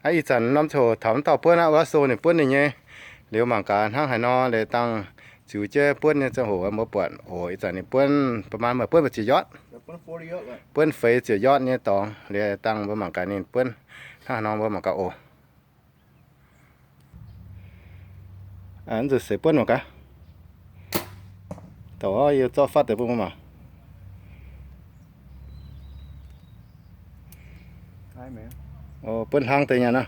Ih zanc norm ziangh hoc taux mv dauh buonv aqv, wuov sou ninh buonv ninh nyei. Liuz mangc gaax hnangv haaix nor, liuz dangh ziux jienv buonv nyei ziangh hoc mbuo buatc oc. Ih zanc ninh buonv, ba'maanh meih buonv mbu'ziex yard, buonv feix ziepc yard nyei dorngx. Liuz dangh mbuo mangc gaax ninh buonv hnangv haaix nor, mbuo mangc gaax oc. Nzuqc seix buonv mangc gaax. Douc yie zorqv fatv deix bun mbuo mangc. Buonv hlang deix nyanc nor.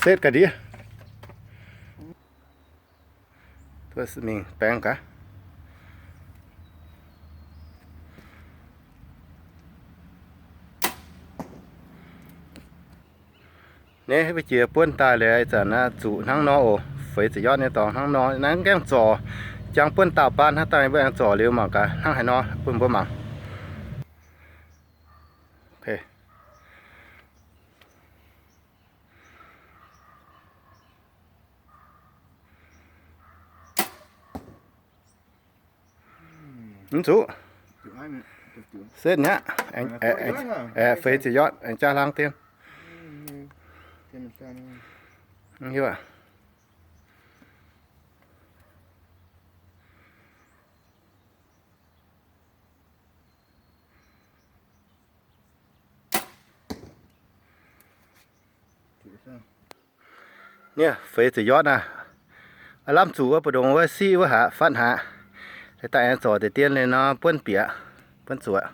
Setv ga'ndiev. Mingh baeng gaax. Naaiv mbuo jiex buonv daaih liuz, ih zanc zuqc hnangv nor oc. Feix ziepc yard nyei dorngx hnangv nor. Naaiv mv gaengh zorc, jangx buonv daauh baan hnangv daaih, mbuo aengx zorc liuz mangc gaax hnangv haaix nor bun mbuo mangc. Mv zuqc. Setv nyaqv. Aengx feix ziepc yard, aengx jaav hlang dien. Hiuv aqv. Nieh, feix ziepc yard naaiv. Lamh zuqc wuov mbu'ndongx wuov siqv wuov haac fatv haac. Daaih aengx zorc deix dien liuz nor buonv bieqc, buonv zuqc.